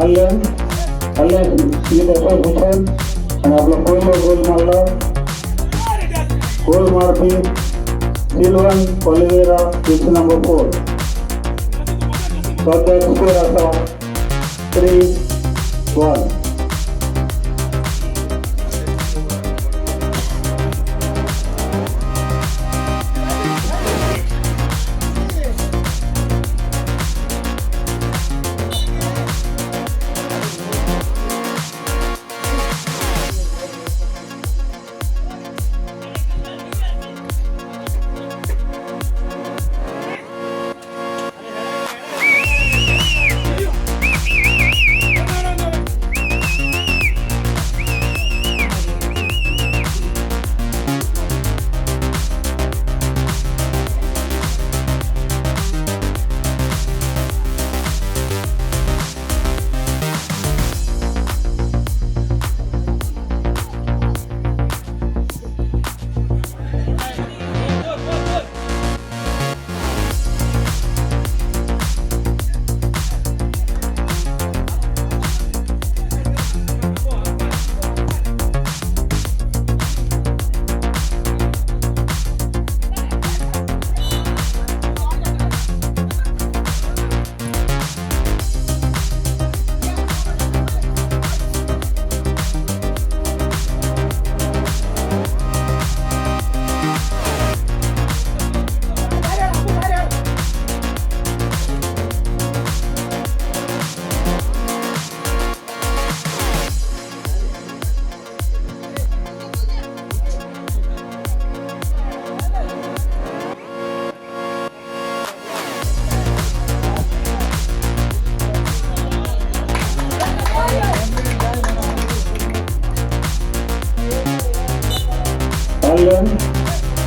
Allen Allen भूषण आणि आपला पहिलो गोल मारला. गोल मारपी सिल्वन ऑलिवेरा, jersey number 4. सध्या स्कोर असा 3-1. अल्लन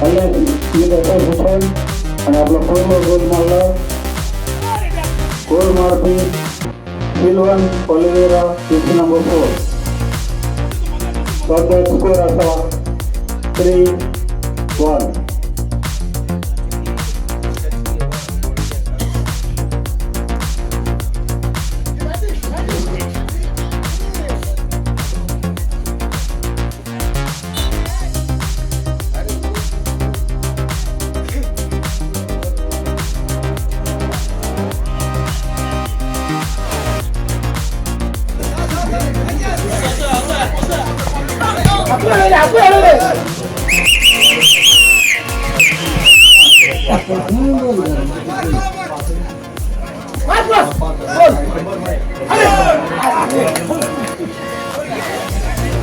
अल्लन भूषण आणि आपला पहिलो गोल मारला. गोल मारपी सिल्वन ऑलिवेरा, jersey number 4. सध्या स्कोर असा 3-1.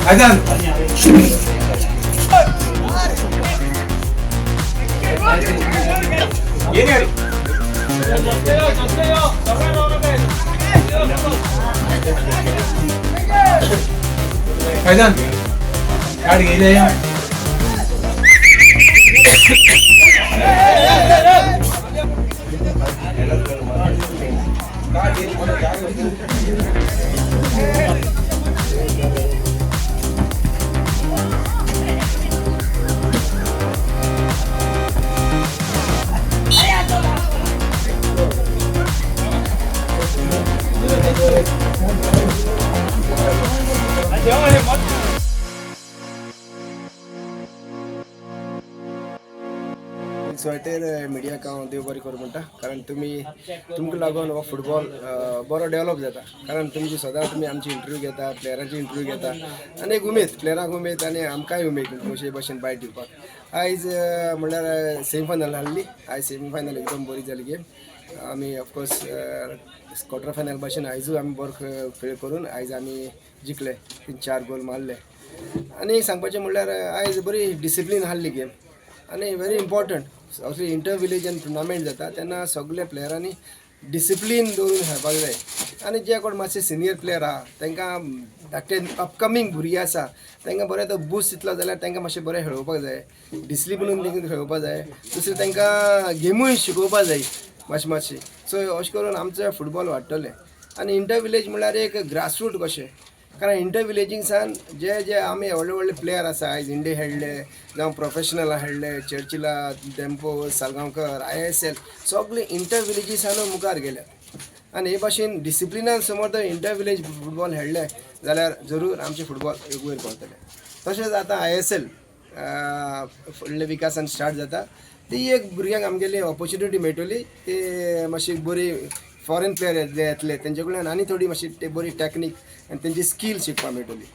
Aydan. Aydan. गाडी घेयले. स्वयटेर मिडियाक हांव देव बरें करूं म्हणटा, कारण तुमी तुमकां लागून हो फुटबॉल बरो डेवलप जाता. कारण तुमची सदां तुमी आमची इंटरव्यू घेता, प्लेयरांची इंटरव्यू घेता आनी एक उमेद, प्लेयरांक उमेद आनी आमकांय उमेद अशे भशेन बायट दिवपाक. आयज म्हणल्यार सेमी फायनल आहली. आयज सेमी फायनल एकदम बरी जाली गेम. आमी ऑफकोर्स क्वॉर्टर फायनल भशेन आयजूय आमी बरो खेळ करून आयज आमी जिखले, 3-4 गोल मारले. आनी सांगपाचें म्हणल्यार आयज बरी डिसिप्लीन आहली गेम आनी व्हेरी इम्पॉर्टंट. असली इंटर विलेजन टुर्नामेंट जाता तेन्ना सगळे प्लेयरांनी डिसिप्लीन दवरून खेळपाक जाय. आनी जे कोण मातशे सिनियर प्लेयर आहा तांकां धाकटे अपकमींग भुरगे आसा तांकां बरें तो बूस्ट दितलो जाल्यार तांकां मातशें बरें खेळोवपाक जाय, डिसिप्लीन तांकां खेळोवपाक जाय. दुसरें तांकां गेमूय शिकोवपाक जाय मातशी मातशी. सो अशें करून आमचें फुटबॉल वाडटलें. आनी इंटर विलेज म्हणल्यार एक ग्रासरूट कशें, कारण इंटर विलेजींगसान जे जे आमी व्हडले व्हडले प्लेयर आसा आयज इंडिया खेळ्ळे जावं प्रोफेशनल खेळ्ळे, चर्चिला, डेम्पो, सालगांवकर, ISL, सगळे इंटर विलेजीसानू मुखार गेल्यात. आनी हे भाशेन डिसिप्लिनान समज जर इंटर विलेज फुटबॉल खेळ्ळे जाल्यार जरूर आमचें फुटबॉल एक वयर पावतलें. तशेंच आतां ISL फुडल्या विकासान स्टार्ट जाता, ती एक भुरग्यांक आमगेली ऑपोर्चुनिटी मेळटली. ती मातशी बरी फॉरेन प्लेयर जे येतले तेंचे कडल्यान आनी थोडी मातशी बरी टॅक्नीक आनी तेंची स्कील शिकपाक मेळटली.